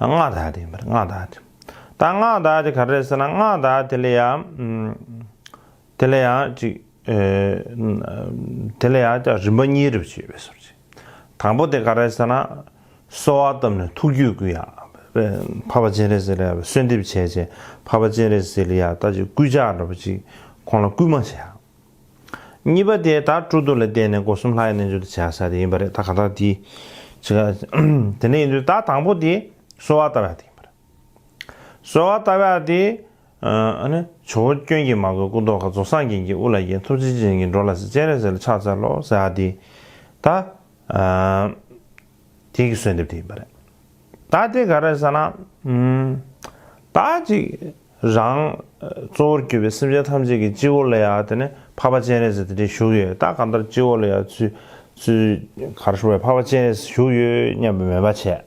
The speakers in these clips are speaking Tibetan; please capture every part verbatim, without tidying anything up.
སྔགས་བཟླ་ཡ་དེ་ཡིན་པ་རེད། སྔགས་བཟླ་ཡ་དེ། ད་སྔགས་བཟླ་ཡ་དེ་ག་རེ་རེད་ཟེར་ན། སྔགས་བཟླ་ཡ་དེ་ལ་ཡང་། ཨམ། དེ་ལ་ཡང་ཅིག་ཨེ། དེ་ལ་ཡང་ཅིག་རིམ་པ་གཉིས་རེ་བྱས་པའི་བཟོ་འདྲ་ཅིག་དང་པོ་དེ་ག་རེ་ཟེར་ན། གསོལ་བ་བཏབ་ནས་ཐུགས་རྒྱུད་བསྐུལ་ཡ། འཕགས་པ་སྤྱན་རས་གཟིགས་ལ་གསོལ་འདེབས་བྱས་བྱས། འཕགས་པ་སྤྱན་རས་གཟིགས་ལ་ཡ་ད་ཅིག་སྐུལ་ལྕག་འདྲ་པོ་ཅིག་ཁོང་ལ་སྐུལ་མ་བྱས་ཡ། གཉིས་པ་དེ་ད་སྤྲོ་བསྡུ་ལ་བརྟེན་ནས་སྒོ་གསུམ་ལྷ་ཡི་རྣལ་འབྱོར་དུ་བྱ་ས་དེ་ཡིན་པ་རེད། ད་གང་ལྟར་དེ་ཅིག་དེ་ནས་ཡིན་དུས་ད་དང་པོ་དེ་གསོལ་བ་བཏབ་ཡ་དེ་ཡིན་པ་རེད། གསོལ་བ་བཏབ་ཡ་དེ། ཨ་ནི་ཇོ་བོ་སྐྱོན་གྱིས་མ་གོས་སྐུ་མདོག་དཀར། རྫོགས་སངས་རྒྱས་ཀྱིས་དབུ་ལ་བརྒྱན། ཐུགས་རྗེ་ཅན་གྱིས་འགྲོ་ལ་གསལ། སྤྱན་རས་གཟིགས་ལ་ཕྱག་འཚལ་ལོ་ཟེར་ཡ་དེ། ད། ཨ། དེ་གི་གསོལ་འདེབས་དེ་ཡིན་པ་རེད། ད་དེ་ག་རེ་ཟེར་ན། ཨུམ། ད་ཅིག་རང་གཙོ་བོར་གྱུར་པའི་སེམས་ཅན་ཐམས་ཅད་ཀྱི་སྤྱི་བོ་ལ་ཡ་དེ་ནས་འཕགས་པ་སྤྱན་རས་གཟིགས་དེ་འདྲས་བཞུགས་ཡོད། ད་གང་ལྟར་སྤྱི་བོ་ལ་ཡ་ཚུར་ཚུར་ག་རེ་ཞུ་བའི་འཕགས་པ་སྤྱན་རས་གཟིགས་བཞུགས་ཡོད་སྙམ་པའི་མོས་པ་བྱས།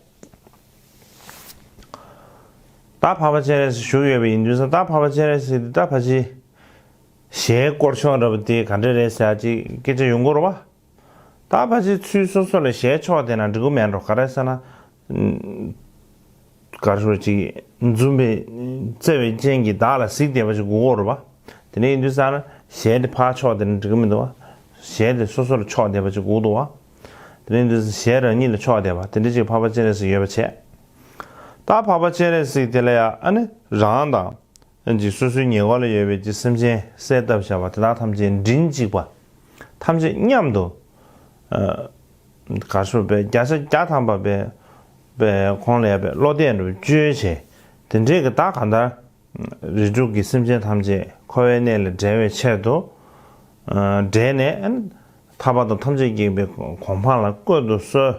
ད་འཕགས་པ་སྤྱན་རས་གཟིགས་བཞུགས་ཡོད་པ་ཡིན་དུས་ཙང་། ད་འཕགས་པ་སྤྱན་རས་གཟིགས་དེ་ད་ཕལ་ཆེར་ཞལ་བསྐོར་ཕྱོགས་འདྲ་པོ་དེ་ག་འདྲ་རེད་ཟེར་ཡ་ཅིག་སྐད་ཆ་ཡོང་གི་རེད་བ། ད་ཕལ་ཆེར་ཚུར་སོ་སོ་ལ་ཞལ་ཕྱོགས་བསྡད་ན་འགྲིག་གི་མེད་འགྲོ། ག་རེ་ཟེར་ན། ག་རེ་ཞུ་ཅིག་འཛུམ་པའི་བརྩེ་བའི་སྤྱན་གྱིས་བདག་ལ་གཟིགས་བསྡད་པ་ཅིག་དགོས་ཀྱི་རེད་བ། དེ་འདྲ་ཡིན་དུས་ཙང་ན་ཞལ་དེ་ཕར་ཕྱོགས་བསྡད་ན་འགྲིག་གི་མི་འདུག་བ། ཞལ་དེ་སོ་སོ་ལ་ཕྱོགས་བསྡད་པ་ཅིག་དགོས་འདུག་བ། དེ་འདྲ་ཡིན་དུས་ཙང་ཞལ་རང་ཉིད་ལ་ཕྱོགས་བསྡད་པ་དེ་འདྲ་ཅིག་འཕགས་པ་སྤྱན་རས་གཟིགས་ཡོད་པ་བྱས། ད་འཕགས་པ་སྤྱན་རས་གཟིགས་དེ་ལ་ཡ་ཨ་ནི་རང་དང་། ཅིག་སོ་སོའི་ཉེ་འཁོར་ལ་ཡོད་པའི་ཅིག་སེམས་ཅན་གསལ་བཏབ་བཞག་པ་དེ་དག་ཐམས་ཅད་མགྲིན་གཅིག་པ། ཐམས་ཅད་མཉམ་དུ། ཨ། ག་རེ་ཞུ་བའི་བརྒྱ་ཆ་བརྒྱ་ཐམ་པ་བའི་བའི་ཁོང་ལ་ཡ་བའི་བློ་གཏད་འདྲ་བཅོལ་བྱས། དེ་འདྲས་ཀྱི་ད་གང་ལྟར་རིགས་དྲུག་གི་སེམས་ཅན་ཐམས་ཅད་འཁོར་བའི་གནས་ལས་བསྒྲལ་བའི་ཆེད་དུ། ཨ། བསྒྲལ་ནས། ཐར་པ་དང་ཐམས་ཅད་མཁྱེན་པའི་གོ་འཕང་ལ་བཀོད་དུ་གསོལ།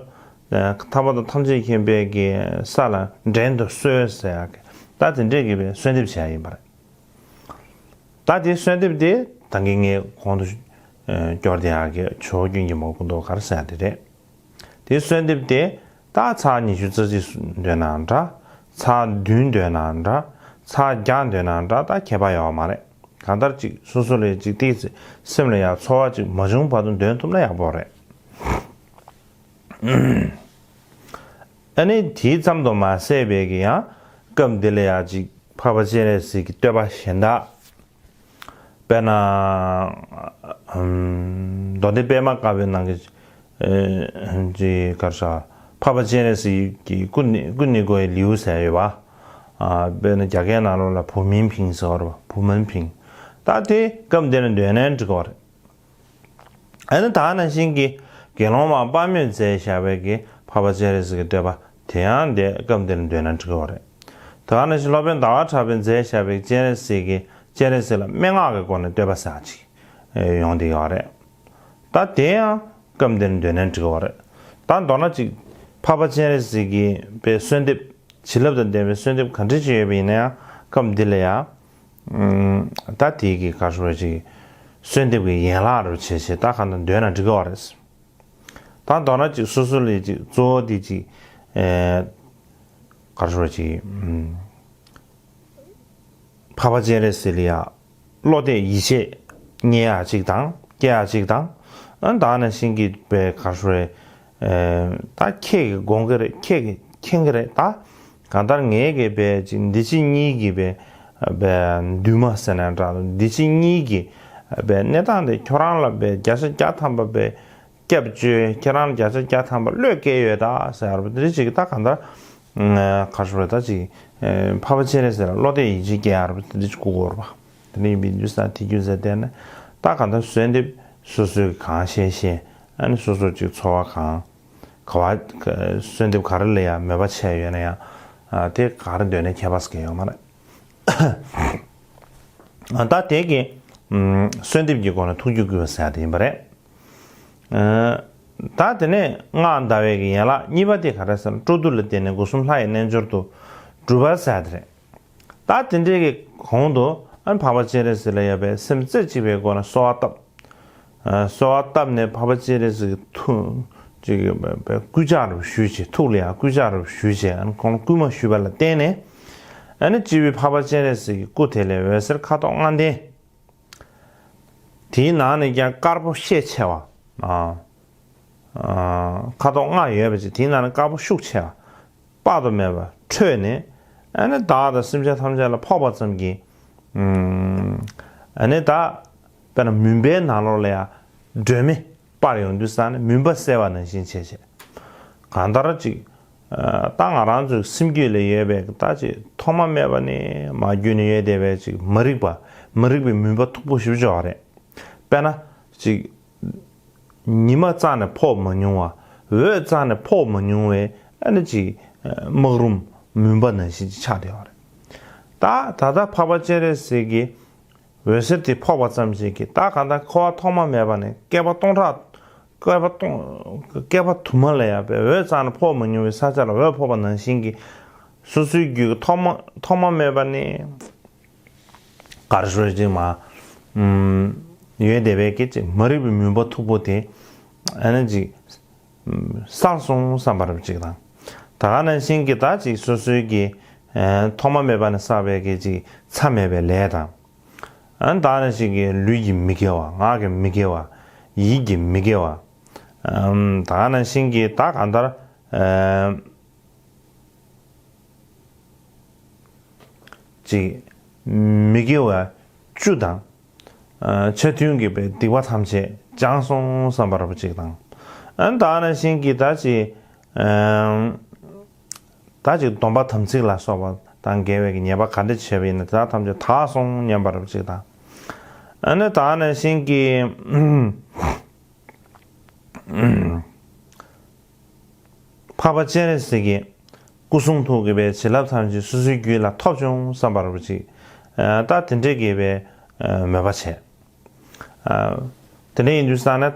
ཐར་པ་དང་ཐམས་ཅད་མཁྱེན་པའི་གི་ས་ལ་འདྲེན་དུ་གསོལ་ཟེར་ཡག་གི་ད་དེ་འདྲས་ཀྱི་བའི་གསོལ་འདེབས་བྱས་ཡིན་པ་རེད། ད་དེ་གསོལ་འདེབས་དེ་ད་གིན་ངས་གོང་དུ་སྐྱོར་དེ་ཡག་གི་ཇོ་བོ་སྐྱོན་གྱིས་མ་གོས་སྐུ་མདོག་དཀར་ཟེར་ཡག་དེ་རེད། དེའི་གསོལ་འདེབས་དེ་ད་ཚར་ཉི་ཤུ་རྩ་གཅིག་འདོན་ན་འདྲ། ཚར་བདུན་འདོན་ན་འདྲ། ཚར་བརྒྱ་འདོན་ན་འདྲ། ད་ཁྱད་པར་ཡོད་མ་རེད། གང་ལྟར་ཅིག་སོ་སོ་ལ་ཅིག་ཏིག་ཙི་སེམས་ལ་ཡ་ཚོར་བ་ཅིག་མ་བྱུང་བར་དུ་འདོན་ཐུབ་ན་ཡག་པོ་རེད། ཨ་ནི་དེའི་ཙམ་དུ་མ་ཟད་པའི་གི་ཡང་སྐབས་འདི་ལ་ཡ་ཅིག་འཕགས་པ་སྤྱན་རས་གཟིགས་ཀྱི་བསྟོད་པ་གཞན་དག་དཔེར་ན། ཨམ། མདོ་སྡེ་པད་མ་དཀར་པོའི་ནང་གི། ཨེ། ཅིག་ག་རེ་ཟེར། འཕགས་པ་སྤྱན་རས་གཟིགས་ཀྱི་སྐུ་ནི་སྐུ་ནི་གོའི་ལེའུ་ཟེར་ཡོད་པ། ཨ། དཔེར་ན་རྒྱ་སྐད་ནང་ལོགས་ལ་བུམ་མིན་ཕིང་ཟེར་བ་རེད་པ། བུམ་མིན་ཕིང་། ད་དེ་སྐབས་འདིར་འདོན་ནའང་འགྲིག་གི་རེད། ཨ་ནི་ད་ནང་བཞིན་གྱི་དགེ་སློང་མ་དཔའ་མོས་མཛད་བཞག་པའི་གི་འཕགས་པ་སྤྱན་རས་གཟིགས་ཀྱི་བསྟོད་པ་དེ་ཡང་དེ་སྐབས་འདིར་འདོན་ན་འགྲིག་གི་རེད། ད་ནང་བཞིན་སློབ་དཔོན་ཟླ་བ་གྲགས་པས་མཛད་བཞག་པའི་སྤྱན་རས་གཟིགས་ཀྱི་སྤྱན་རས་གཟིགས་ལ་སྨྲེ་སྔགས་ཀྱི་སྒོ་ནས་བསྟོད་པ་ཟེར་ཅིག་ཡོང་བསྡད་ཡོད་རེད། ད་དེ་ཡང་སྐབས་འདིར་འདོན་ན་འགྲིག་གི་རེད། ད་མདོར་ན་ཅིག་འཕགས་པ་སྤྱན་རས་གཟིགས་ཀྱི་པའི་གསོལ་འདེབས་བྱིན་རླབས་དང་ལྡན་པའི་གསོལ་འདེབས་ག་འདྲ་ཅིག་ཡོད་པ་ཡིན་ན་ཡང་སྐབས་འདི་ལ་ཡང་། ད་དེ་གི་ག་རེ་ཞུ་བ་ཅིག་གསོལ་འདེབས་ཀྱི་ཡན་ལག་རུ་བྱས་བྱས་ད་གང་ལྟར་འདོན་ན་འགྲིག་གི་རེད། ད་མདོར་ན་ཅིག་སོ་སོ་ལ་ཅིག་གཙོ་བོ་དེ་ཅིག་ཨེ། ག་རེ་ཞུ་བ་ཅིག་ཨམ། འཕགས་པ་སྤྱན་རས་གཟིགས་ལ་ཡ་བློ་གཏད་ཡིད་ཆེས་རྙེད་ཡ་ཅིག་དང་སྐྱེ་ཡ་ཅིག་དང་། ཨ། ད་ནང་བཞིན་གྱི་པའི་ག་རེ་ཞུ་རེད། ཨེ། ད་ཁྱེད་ཀྱིས་དགོངས་ཀྱི་རེད། ཁྱེད་ཀྱིས་མཁྱེན་གྱི་རེད། ད་གང་ལྟར་ངའི་གི་པའི་ཅིག་འདི་ཕྱི་གཉིས་ཀྱི་པའི་པའི་འདུན་མ་ཟེར་ན་འདྲ། འདི་ཕྱི་གཉིས་ཀྱི་པའི་གནས་སྟངས་དེ་ཁྱོད་རང་ལ་པའི་བརྒྱ་ཆ་བརྒྱ་ཐམ་པ་པའི་སྐྱབས་བཅོལ། ཁྱེད་རང་བརྒྱ་ཆ་བརྒྱ་ཐམ་པ་བློས་བཀལ་ཡོད་ད་ཟེར་བ་དེ་འདྲ་ཅིག་ད་གང་ལྟར། ཨ། ག་རེ་ཞུ་རེད། ད་ཅིག་ཨ། འཕགས་པ་སྤྱན་རས་གཟིགས་ལ་བློ་གཏད་ཡིད་ཆེས་སྐྱེ་ཡ་རེད་པ། དེ་འདྲ་ཅིག་དགོས་ཀྱི་རེད་པ། དེ་འདྲ་ཡིན་པའི་དུས་ཙང་དེ་རྒྱུ་མཚན་བལྟས་ན་ད་གང་ལྟར་གསོལ་འདེབས་སོ་སོའི་གང་ཤེས་ཤེས། ཨ་ནི་སོ་སོ་ཅིག་ཚོར་བ་གང་། ག་བ། གསོལ་འདེབས་ག་རེ་ལ་ཡང་མོས་པ་བྱས་ཡོད་ན་ཡང་། ཨ། དེ་ག་རེ་འདོན་ནའི་ཁྱད་པར་ཟེར་མཁན་ཡོད་མ་རེད། ཨ། ད་དེ་གི་ཨམ། གསོལ་འདེབས་ཀྱི་སྒོ་ནས་ཐུགས་རྒྱུད་བསྐུལ་བ་ཟེར་ཡ་དེ་ཡིན་པ་རེད། ཨ། ད་དེ་ནས་སྔགས་བཟླ་བའི་གི་ཡན་ལག་གཉིས་པ་དེ་ག་རེ་ཟེར་ན། སྤྲོ་བསྡུ་ལ་བརྟེན་ནས་སྒོ་གསུམ་ལྷ་ཡི་རྣལ་འབྱོར་དུ་སྒྲུབ་པ་ཟེར་ཡ་དེ་རེད། ད་དེ་འདྲའི་གི་གོང་དུ་ཨ་ནི་འཕགས་པ་སྤྱན་རས་གཟིགས་ལ་ཡ་པའི་སེམས་རྩེ་གཅིག་པའི་སྒོ་ནས་གསོལ་བ་བཏབ། ཨ། གསོལ་བ་བཏབ་ནས་འཕགས་པ་སྤྱན་རས་གཟིགས་ཀྱི་ཐུགས་ཀྱི་སྐུལ་ལྕག་རུ་ཞུས་བྱས། ཐུགས་ལ་ཡང་སྐུལ་ལྕག་རུ་ཞུས་བྱས། ཨ་ནི་ཁོང་ལ་སྐུལ་མ་ཞུས་པ་ལ་བརྟེན་ནས། ཨ་ནི་སྤྱི་བོའི་འཕགས་པ་སྤྱན་རས་གཟིགས་ཀྱི་སྐུ་དེ་ལས་འོད་ཟེར་ཁ་དོག་ལྔ་ལྡན། དེའི་ནང་ནས་ཀྱང་དཀར་པོ་ཤས་ཆེ་བ། ཨ། ཨ། ཁ་དོག་ལྔ་ཡོད་པ་ཅིག་དེའི་ནང་ནས་དཀར་པོ་ཤུགས་ཆེ་བ། དཔག་ཏུ་མེད་པ་ འཕྲོས་ནས་ཨ་ནི་བདག་དང་སེམས་ཅན་ཐམས་ཅད་ལ་ཕོག་པ་ཙམ་གྱིས། ཨ་ནི་ད་དཔེར་ན་མུན་པའི་ནང་ལོགས་ལ་ཡང་སྒྲོན་མེ་སྤར་ཡོང་དུས་ཙ་ནས་མུན་པ་བསལ་བ་ནང་བཞིན་བྱས་བྱས། གང་ལྟར་ཅིག་ད་ང་རང་ཚོའི་སེམས་རྒྱུད་ལ་ཡོད་པའི་ད་ཅིག་ཐོག་མ་མེད་པ་ནས་མར་བརྒྱུད་ནས་ཡོད་བསྡད་པའི་ཅིག་མ་རིག་པ། མ་རིག་པའི་མུན་པ་མཐུག་པོ་ཞེ་པོ་ཅིག་ཡོད་རེད། དཔེར་ན་ཅིག་ཉི་མ་རྩ་ནས་ཕོག་མ་མྱོང་བ། འོད་རྩ་ནས་ཕོག་མ་མྱོང་བའི་ཨ་ནི་ཅིག་སྨག་རུམ་མུན་པ་ནང་བཞིན་ཅིག་ཆགས་བསྡད་ཡོད་རེད། ད་ད་ལྟ་འཕགས་པ་སྤྱན་རས་གཟིགས་ཀྱི་འོད་ཟེར་དེ་ཕོག་པ་ཙམ་ཞིག་གིས་ད་གང་ལྟར་འཁོར་བ་ཐོག་མ་མེད་པ་ནས་བསྐལ་པ་སྟོང་ཕྲག་བསྐལ་པ་སྟོང་བསྐལ་པ་དུ་མ་ལ་ཡང་པའི་འོད་རྩ་ནས་ཕོག་མ་མྱོང་བའི་ས་ཆ་ལ་འོད་ཕོག་པ་ནང་བཞིན་གྱི་སོ་སོའི་རྒྱུད་ཀྱི་ཐོག་མ་ཐོག་མ་མེད་པ་ནས་གར་ཤོར་ཅིག་མ་ཡོད་བསྡད་པའི་སྐད་ཅིག་མ་རིག་པའི་མུན་པ་མཐུག་པོ་དེ་ཨ་ནི་ཅིག་བསལ་སོང་བསམ་པ་རབ་ཅིག་དང་། ད་ག་ནང་བཞིན་གྱི་ད་ཅིག་སོ་སོའི་གི་ཐོག་མ་མེད་པ་ནས་བསགས་པའི་གི་ཅིག་མཚམས་མེད་པའི་ལས་དང་། ཨ་ནི་ད་ག་ནང་བཞིན་གྱི་ལུས་ཀྱི་མི་དགེ་བ། ངག་གི་མི་དགེ་བ། ཡིད་ཀྱི་མི་དགེ་བ། ཨམ་ད་ག་ནང་བཞིན་གྱི་ད་གང་ལྟར་ཨམ་ཅིག་མི་དགེ་བ་བཅུ་དང་། ཨ་ཆ་མཐུན་གྱི་པའི་སྡིག་པ་ཐམས་ཅད་སྦྱངས་སོང་བསམ་པ་རབ་ཅིག་དང་། ཨ་ནི་ད་ག་ནང་བཞིན་གྱི་ད་ཅིག་ཨམ་ད་ཅིག་སྡོམ་པ་དམ་ཚིག་ལ་སོགས་པ་དང་འགལ་བའི་གི་ཉེས་པ་ག་འདྲ་བྱས་པ་ཡིན་ན་དེ་དག་ཐམས་ཅད་དག་སོང་སྙམ་པ་རབ་ཅིག་དང་། ཨ་ནི་ད་ག་ནང་བཞིན་གྱི་འཕགས་པ་སྤྱན་རས་གཟིགས་ཀྱི་སྐུ་གསུང་ཐུགས་ཀྱི་པའི་བྱིན་རླབས་ཐམས་ཅད་སོ་སོའི་རྒྱུད་ལ་ཐོབ་བྱུང་བསམ་པ་རབ་ཅིག་ད་དེ་འདྲས་ཀྱི་པའི་མོས་པ་བྱས། དེ་འདྲ་ཡིན་དུས་ཙ་ན་ད།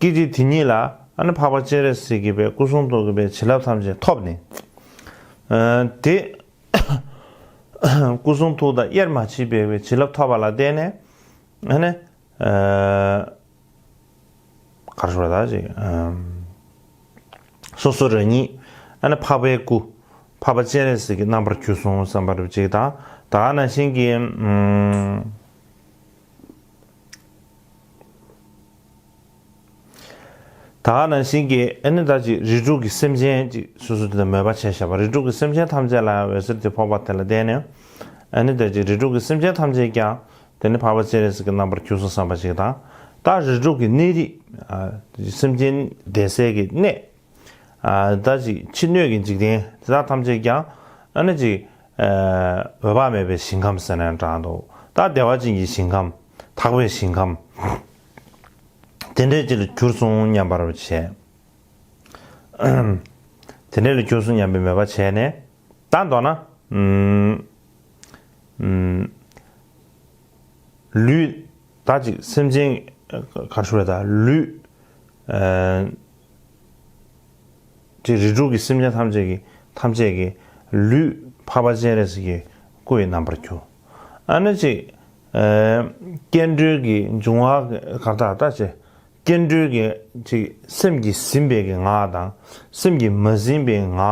སྐད་ཅིག་དེ་ཉིད་ལ་ཨ་ནི་འཕགས་པ་སྤྱན་རས་གཟིགས་ཀྱི་པའི་སྐུ་གསུང་ཐུགས་ཀྱི་པའི་བྱིན་རླབས་ཐམས་ཅད་ཐོབ་ནས། ཨ་དེ་སྐུ་གསུང་ཐུགས་དང་དབྱེར་མ་མཆིས་པའི་བྱིན་རླབས་ཐོབ་པ་ལ་བརྟེན་ནས་ཨ་ནི་གར་ཞུ་བ་ད་ཅིག་སོ་སོ་རང་ཉིད་ཨ་ནི་འཕགས་པའི་སྐུ། འཕགས་པ་སྤྱན་རས་གཟིགས་ཀྱི་རྣམ་པར་གྱུར་སོང་བསམ་པ་རུ་ཅིག་དང་། ད་ག་ནང་བཞིན་གྱི་ད་ག་ནང་བཞིན་གྱི་ཨ་ནི་ད་ཅིག་རིགས་དྲུག་གི་སེམས་ཅན་ཅིག་སོ་སོ་དེ་དང་མོས་པ་བྱས་བཞག་པ། རིགས་དྲུག་གི་སེམས་ཅན་ཐམས་ཅད་ལ་འོད་ཟེར་དེ་ཕོག་པ་དེ་ལ་བརྟེན་ནས་ཨ་ནི་ད་ཅིག་རིགས་དྲུག་གི་སེམས་ཅན་ཐམས་ཅད་ཀྱང་དེ་ནི་འཕགས་པ་སྤྱན་རས་གཟིགས་ཀྱི་རྣམ་པར་གྱུར་སོང་བསམ་པ་ཅིག་དང་། ད་རིགས་དྲུག་གི་གནས་རིས་སེམས་ཅན་བསྡད་སའི་གི་གནས། ད་ཅིག་ཕྱི་སྣོད་ཀྱི་འཇིག་རྟེན་དེ་དག་ཐམས་ཅད་ཀྱང་ཨ་ནི་ཅིག་འོད་དཔག་མེད་པའི་ཞིང་ཁམས་ཟེར་ནས་གྲགས་འདུག་ད་བདེ་བ་ཅན་གྱི་ཞིང་ཁམས། དག་པའི་ཞིང་ཁམས། དེ་འདྲའི་ཅིག་ལ་གྱུར་སོང་སྙམ་པར་བྱས། དེ་འདྲའི་ལ་གྱུར་སོང་སྙམ་པའི་མོས་པ་བྱས་ནས། ད་མདོར་ན། ལུས་ད་ཅིག་སེམས་ཅན་གར་ཞུ་བ་ད་ལུས། ཅིག་རིགས་དྲུག་གི་སེམས་ཅན་ཐམས་ཅད་ཀྱི་ཐམས་ཅད་ཀྱི་ལུས་འཕགས་པ་སྤྱན་རས་གཟིགས་ཀྱི་སྐུ་ཡི་རྣམ་པར་གྱུར། ཨ་ནི་ཅིག་སྐྱེ་འགྲོའི་གི་འབྱུང་བ་གར་དག་ད་ཅིག་སྐྱེ་འགྲོའི་གི་ཅིག་སེམས་ཀྱིས་ཟིན་པའི་གི་ངག་དང་སེམས་ཀྱིས་མ་ཟིན་པའི་ངག་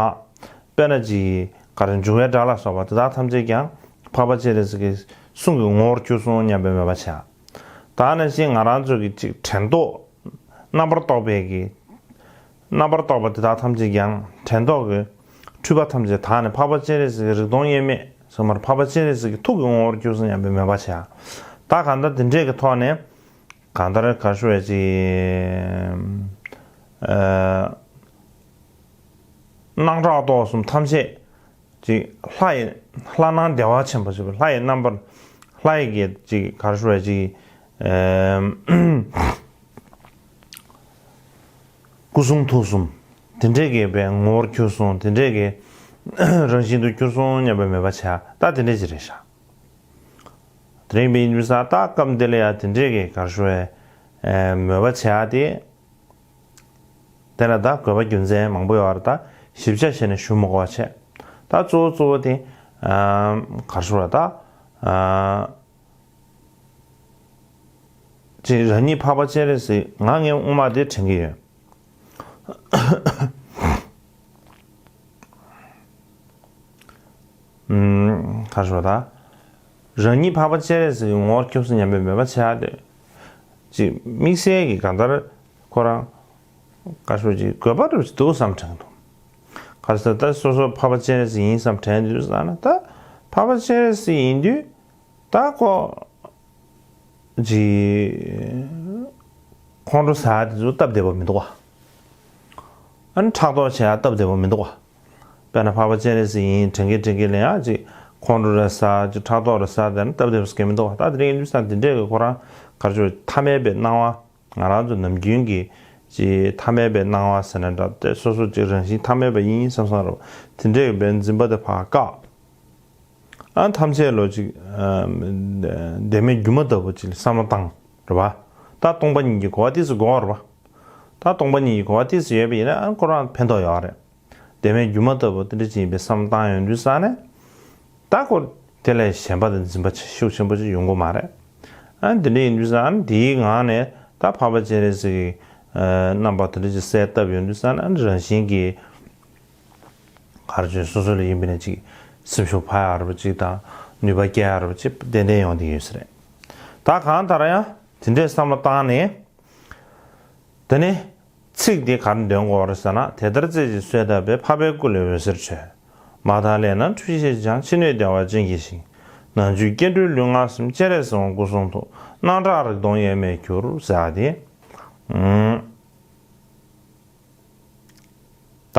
དཔེར་ན་ཅིག་ག་རེ་འབྱུང་བའི་སྒྲ་ལ་སོགས་པ་དེ་དག་ཐམས་ཅད་ཀྱང་འཕགས་པ་སྤྱན་རས་གཟིགས་ཀྱི་གསུང་གི་ངོ་བོར་གྱུར་སོང་སྙམ་པའི་མོས་པ་བྱ། ད་ནང་བཞིན་ང་རང་ཚོ་གི་ཅིག་དྲན་རྟོག་རྣམ་པར་རྟོག་པའི་གི་རྣམ་པར་རྟོག་པ་དེ་དག་ཐམས་ཅད་ཀྱང་དྲན་རྟོག་གི་འཁྲུལ་པ་ཐམས་ཅད་དག་ནས་འཕགས་པ་སྤྱན་རས་གཟིགས་ཀྱི་རིག་སྟོང་དབྱེར་མེད་ཟེར་མར་འཕགས་པ་སྤྱན་རས་གཟིགས་ཀྱི་ཐུགས་ཀྱི་ངོ་བོར་གྱུར་སོང་སྙམ་པའི་མོས་པ་བྱ། ད་གང་ལྟར་དེ་འདྲས་ཀྱི་ཐོག་ནས་གང་ལྟར་གར་ཞུ་བའི་ཅིག་ཨ། སྣང་གྲགས་རྟོག་གསུམ་ཐམས་ཅད་ཅིག་ལྷ་ཡི་ལྷ་སྣང་བདེ་བ་ཆེན་པོ་ཞེས་པའི་ལྷ་ཡི་རྣམ་པར་ལྷ་ཡི་གི་ཅིག་གར་ཞུ་བའི་ཅིག་ཨ་སྐུ་གསུང་ཐུགས་གསུམ་དེ་འདྲས་ཀྱི་པའི་ངོ་བོར་གྱུར་སོང་། དེ་འདྲས་ཀྱི་རང་བཞིན་དུ་གྱུར་སོང་སྙམ་པའི་མོས་པ་བྱ། ད་དེ་འདྲས་ཅིག་རེད་ཤག་དེ་རིང་པའི་ཉིན་ས་ད་སྐབས་འདི་ལ་ཡང་དེ་འདྲས་ཀྱི་གར་ཞུ་བའི་མོས་པ་བྱ་སྟེ། དེ་ལ་ད་དགོས་པ་རྒྱུ་མཚན་མང་པོ་ཡོད་རེད། ད་ཞིབ་ཆ་བྱས་ནས་ཞུ་མི་དགོས་པ་བྱས། ད་གཙོ་བོ་གཙོ་བོ་དེ་གར་ཞུ་བ་ད་ཅིག་རང་ཉིད་འཕགས་པ་སྤྱན་རས་གཟིགས་ང་ངའི་དབུ་མ་དེ་དྲན་གྱི་ཡོད། ག་རེ་ཞུ་བ་ད། རང་ཉིད་འཕགས་པ་སྤྱན་རས་གཟིགས་ཀྱི་ངོ་བོར་གྱུར་སོང་སྙམ་པའི་མོས་པ་བྱས་ཏེ། ཅིག་དམིགས་བསལ་གྱི་གང་ལྟར་ཁོ་རང་ག་རེ་ཞུ་ཅིག་དགོས་པ་རུ་ཅིག་འདུག་བསམ་དྲན་འདུག་ག་རེ་ཟེར། ད་སོ་སོ་འཕགས་པ་སྤྱན་རས་གཟིགས་ཡིན་བསམ་དྲན་དུས་ཙ་ན། ད་འཕགས་པ་སྤྱན་རས་གཟིགས་ཡིན་དུས་ད་ཁོ་ཅིག་ཁོང་ཁྲོ་ཟ་ཡ་དེ་ཚོ་སྟབས་བདེ་པོ་མི་འདུག་བ། ཨ་ནི་ཕྲག་དོག་བྱེད་ཡ་སྟབས་བདེ་པོ་མི་འདུག་བ། དཔེར་ན་འཕགས་པ་སྤྱན་རས་གཟིགས་ཡིན་དྲན་གི་དྲན་གི་ལ་ཡང་ཅིག་ཁོང་ཁྲོ་རེ་ཟ། ཅིག་ཕྲག་དོག་རེ་ཟ། དེ་ནི་སྟབས་བདེ་པོ་ཟེར་གི་མི་འདུག་བ། ད་དེ་རིང་ཡིན་དུས་ཙ་ན་དེ་འདྲས་ཀྱི་ཁོ་རང་ག་རེ་ཟེར། ཐ་མལ་པའི་སྣང་བ། ང་རང་ཚོ་ནམ་རྒྱུན་གྱི་ཅིག་ཐ་མལ་པའི་སྣང་བ་ཟེར་ན་འདྲ། དེ་སོ་སོ་ཅིག་རང་བཞིན་ཐ་མལ་པ་ཡིན་བསམ་བསམ་རེད་བ། དེ་འདྲས་ཀྱི་བའི་འཛིན་པ་དེ་ཕར་བཀག་ཨ་ཐམས་ཅད་ལ་ཅིག་ཨ་བདེན་མེད་སྒྱུ་མ་ལྟ་བུ་ཅིག་ལ་བསམ་བློ་བཏང་རེད་བ། ད་སྟོང་པ་ཉིད་ཀྱི་གོ་བ་ཏོག་ཙམ་དགོས་རེད་བ། ད་སྟོང་པ་ཉིད་ཀྱི་གོ་བ་ཏོག་ཙམ་ཡོད་པ་ཡིན་ན་ཨ་ཁོ་རང་ཕན་ཐོགས་ཡོད་རེད། བདེན་མེད་སྒྱུ་མ་ལྟ་བུ་དེ་འདྲ་ཅིག་ཡིན་པའི་བསམ་བློ་བཏང་ཡོང་དུས་ཙ་ན། ད་ཁོ་དེ་ལས་ཞེན་པ་དང་འཛིན་པ་ཤུགས་ཆེན་པོ་ཅིག་ཡོང་གི་མ་རེད། ཨ་འདི་འདྲ་ཡིན་དུས་ཙ་ན་དེའི་ངང་ནས་ད་འཕགས་པ་སྤྱན་རས་གཟིགས་ཀྱི་རྣམ་པ་དེ་འདྲ་ཅིག་གསལ་བཏབ་ཡོང་དུས་ཙ་ན་རང་བཞིན་གྱིས་ག་རེ་བྱས། སོ་སོ་ལ་ཡིན་པ་ནས་ཅིག་སེམས་ཤུགས་འཕར་ཡག་རེད་པ་ཅིག་དང་ནུས་པ་སྐྱེ་ཡག་རེད་པ་ཅིག་ཏན་ཏན་ཡོང་བསྡད་ཡོད་ས་རེད། ད་གང་ལྟར་ཡང་དེ་འདྲའི་བསམ་བློ་བཏང་ནས། དེ་ནས་ཚིག་འདི་ག་རེ་འདོན་དགོས་རེད་ཟེར་ན། དེ་ལྟར་རྩེ་གཅིག་གསོལ་བཏབ་པས། འཕགས་པའི་སྐུ་ལས་འོད་ཟེར་འཕྲོས། མ་དག་ལས་རྣམས་འཁྲུལ་ཞི་ཞིང་། ཕྱི་སྣོད་བདེ་བ་ཅན་སྐྱེ་ཞིང་། ནང་བཅུད་སྐྱེ་འགྲོའི་ལུས་ངག་གསུམ། སྤྱན་རས་གཟིགས་དབང་སྐུ་གསུང་ཐུགས། སྣང་གྲགས་རིག་སྟོང་དབྱེར་མེད་གྱུར། ཟེར་ཡག་དེ། ཨུམ། ད་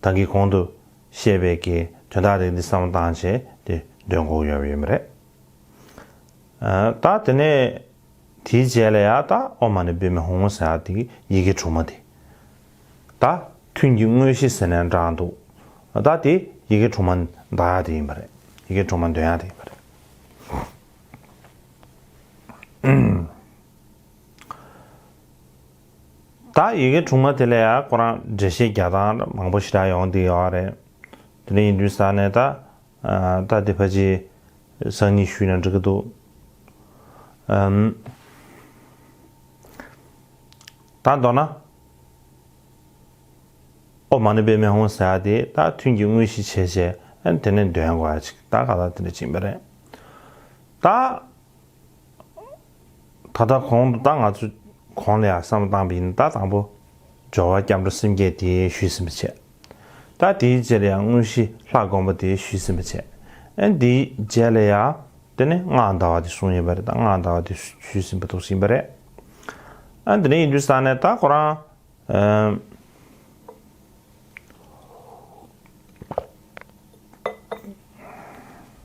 ད་གིན་གོང་དུ་བཤད་པའི་གི་དོན་དག་རིགས་འདི་བསམ་བློ་བཏང་བྱས་དེ་འདོན་དགོས་ཡོད་ཡོད་མ་རེད། ཨ་ད་དེ་ནས་དེའི་རྗེས་ལ་ཡང་ད་ཨོཾ་མ་ཎི་པདྨེ་ཧཱུྃ་ཟེར་ཡག་དེ་ཡི་གེ་དྲུག་མ་དེ། ད་ཐུན་གྱི་དངོས་གཞི་ཟེར་ནས་འདྲ་འདུག་ད་དེ་ཡི་གེ་དྲུག་མ་འདོན་ཡག་དེ་ཡིན་པ་རེད། ཡི་གེ་དྲུག་མ་འདོན་ཡག་དེ་ཡིན་པ་རེད། ད་ཡི་གེ་དྲུག་མ་དེ་ལ་ཡང་ཁོ་རང་འགྲེལ་བཤད་རྒྱག་སྟངས་མང་པོ་ཞེ་དྲག་ཡོང་བསྡད་ཡོད་རེད། དེ་འདྲ་ཡིན་དུས་ཙ་ན་ད་ཨ་ད་དེ་ཕལ་ཆེར་སང་ཉིན་ཞུས་ན་འགྲིག་གི་འདུག་ཨམ། ད་མདོར་ན་ཨོཾ་མ་ཎི་པདྨེ་ཧཱུྃ་ཟེར་ཡག་དེ་ད་ཐུན་གྱི་དངོས་གཞི་བྱས་བྱས་ཨ་དེ་ནས་འདོན་དགོས་ཡག་ཅིག་ད་ག་ད་དེ་འདྲ་ཅིག་ཡིན་པ་རེད། ད་ད་ལྟ་གོང་དུ་ད་ང་ཚོ་གོང་ལ་ཡང་བསམ་བློ་བཏང་པ་ཡིན་ན། ད་དང་པོ་སྦྱོར་བ་སྐྱབས་འགྲོ་སེམས་བསྐྱེད་དེ་ཞུས་ཟིན་པ་བྱས། ད་དེའི་རྗེས་ལ་ཡང་དངོས་གཞི་ལྷ་བསྒོམ་པ་དེ་ཞུས་ཟིན་པ་བྱས། ཨ་དེའི་རྗེས་ལ་ཡང་དེ་ནས་སྔགས་བཟླ་བ་དེ་གསུངས་ཡོད་པ་རེད། ད་སྔགས་བཟླ་བ་དེ་ཞུས་ཟིན་པ་འདུག་ཟིན་པ་རེད། ཨ་དེ་ནས་ཡིན་དུས་ཙ་ན་ད་ཁོ་རང་ཨ་